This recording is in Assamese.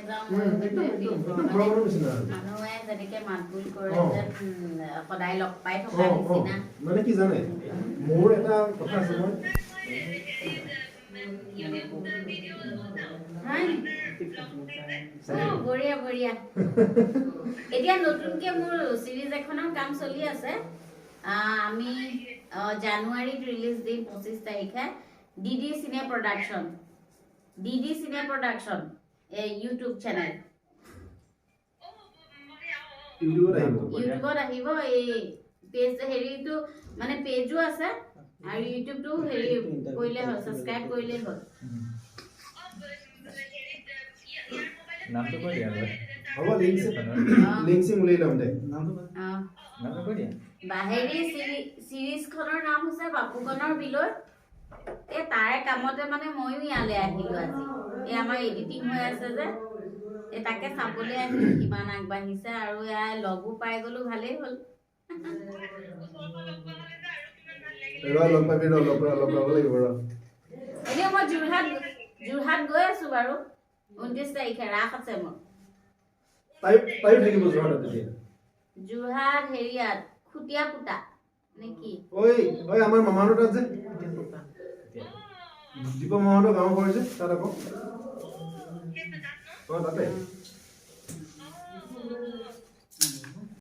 যাওঁ, ময়ো একদম সেইটোৱে একদম ফিল একদম কৰোঁ। ঘৰৰ মানে মানুহ নিচিনা আৰু। মানুহে যেনেকে মাত বোল কৰে যেন সদায় লগ পাই থকা নিচিনা। মানে কি জানে, মোৰ এটা কথা আছে, মই হয় নি? অ, বঢ়িয়া বঢ়িয়া। এতিয়া নতুনকে মোৰ চিৰিজ এখনৰ কাম চলি আছে। আমি জানুৱাৰীত ৰিলিজ দিম, 25 তাৰিখে। ডি চিনে প্ৰডাকশ্যন, ডি চিনে প্ৰডাকশ্যন, এই ইউটিউব চেনেল। ইউটিউবত আহিব। ইউটিউবত আহিব। এই পেজ হেৰিটো মানে পেজো আছে আৰু ইউটিউবটো হেৰি কৰিলে হ'ল, ছাবস্ক্ৰাইব কৰিলেই হ'ল। নামটো কৈ দিয়া বাৰু। হ'ব, লিংক লিংক চিং উলিয়াই ল'ম দে। নামটো কৈ দিয়া। বা হেৰি চিৰিজখনৰ নাম হৈছে বাপুকনৰ বিলৈ। এই তাৰে কামতে মানে ময়ো ইয়ালৈ আহিলো আজি। এই আমাৰ এডিটিং হৈ আছে যে, এই তাকে চাবলৈ আহিলো কিমান আগবাঢ়িছে। আৰু এয়া লগো পাই গলো, ভালেই হ'ল। ৰ, লগ পাবি, ৰ, লগ পাব লাগিব, ৰ। এনেই মই যোৰহাট গৈ আছো বাৰু, 29 তাৰিখে ৰাস আছে মোৰ। তাইও থাকিব যোৰহাটত তেতিয়া। যোৰহাট হেৰিয়াত খুটীয়া পুতা নে কি? ঐ ঐ, আমাৰ মামাহঁতৰ তাত যে, দীপক মামাহঁতৰ গাঁৱৰ ঘৰ যে, তাত আকৌ। তাতে।